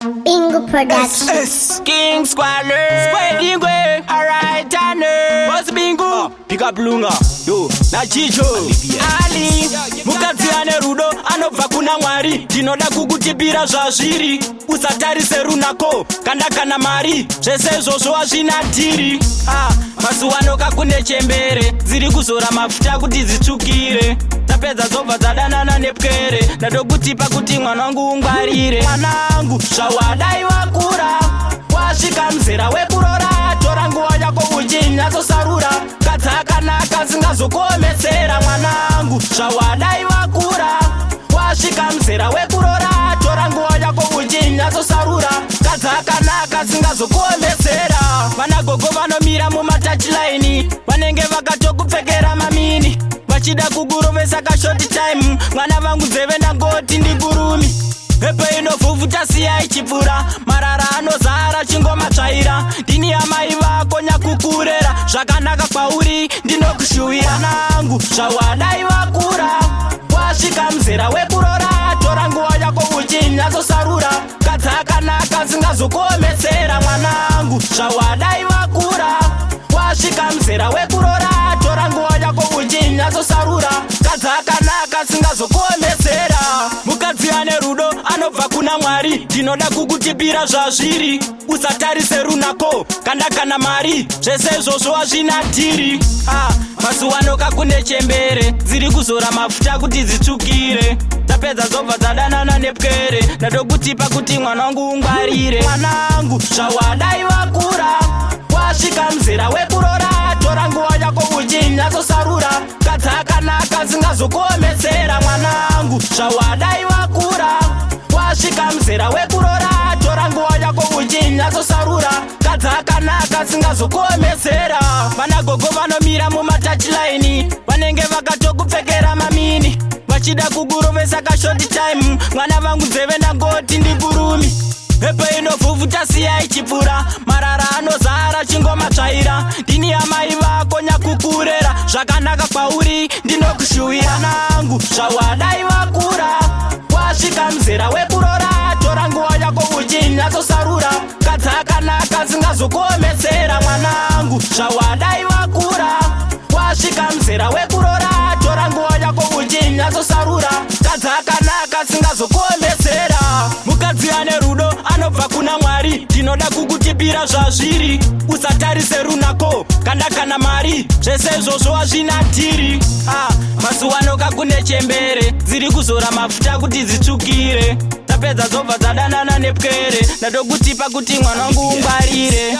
Bingo Production. S King Squalor Square Alright Tanner Boss Bingu Pick up Lunga Yo na Chicho Ali Mukadzi ane rudo anobva kuna Mwari. Ndinoda kukutipira zvazviri, usatarise runako kana mari, zvese izvozvo hazvina dhiri. Ah, mazuva ano kakune chembere dziri kuzora mafuta kuti dzitsvukire, dzapedza dzobva dzadanana nepwere. Ndadokutipa kuti mwana wangu ungwarire. Mwanangu, zvawadai wakura, wasvika muzera wekurora, tora nguva yako uchinyatsosarura kadzi akanaka singazokuomesera. Mwanangu, zvawadai wakura, wasvika muzera wekurora, tora nguva yako uchinyatsosarura kadzi akanaka singazokuomesera. Vanagogo vanomira mumatouchline, vanenge vakatokupfekera mamini, vachida kukurovesa kashort time. Mwana vangu, nzeve ndangoti ndikurumi. Mhepo inovhuvhuta, siya ichipfuura, marara anozara, chingomatsvaira. Ndini amai vako nyakukurera, zvakanaka kwauri ndinokushuwira. Mwanangu, zvawadai wakura, wasvika muzera wekurora, tora nguva yako uchinyatsosarura kadzi akanaka singazokuomesera. Mwanangu, zvawadai wakura, wasvika muzera wekurora, tora nguva yako uchinyatsosarura kadzi akanaka singazokuomesera. Mukadzi ane rudo anobva kuna Mwari. Ndinoda kukutipira zvazviri, usatarise runako kana mari, zvese izvozvo hazvina dhiri. Ah, mazuva ano kakune chembere dziri kuzora mafuta kuti dzitsvukire, dzapedza dzobva dzadanana nepwere. Ndadokutipa kuti mwana wangu ungwarire. Mwanangu, zvawadai wakura, wasvika muzera wekurora, tora nguva yako uchinyatsosarura kadzi akanaka singazokuomesera. Mwanangu, zvawadai wakura, wasvika muzera wekurora, tora nguva yako uchinyatsosarura kadzi akanaka singazokuomesera. Vanagogo vanomira mumatouchline, vanenge vakatokupfekera mamini, vachida kukurovesa kashort time. Mwana vangu, nzeve ndangoti ndikurumi. Mhepo inovhuvhuta, siya ichipfuura, marara anozara, chingomatsvaira. Ndini amai vako nyakukurera, zvakanaka kwauri ndinokushuwira. Mwanangu, zvawadai wakura, wasvika muzera wekurora, tora nguva yako uchinyatsosarura kadzi akanaka singazokuomesera. Mwanangu, zvawadai wakura, wasvika muzera wekurora, tora nguva yako uchinyatsosarura kadzi akanaka singazokuomesera. Mukadzi ane rudo anobva kuna Mwari. Ndinoda kukutipira zvazviri, usatarise runako kana mari, zvese izvozvo hazvina dhiri. Ah, mazuva ano kakune chembere dziri kuzora mafuta kuti dzitsvukire, dzapedza dzobva dzadanana nepwere. Ndadokutipa kuti mwana wangu ungwarire.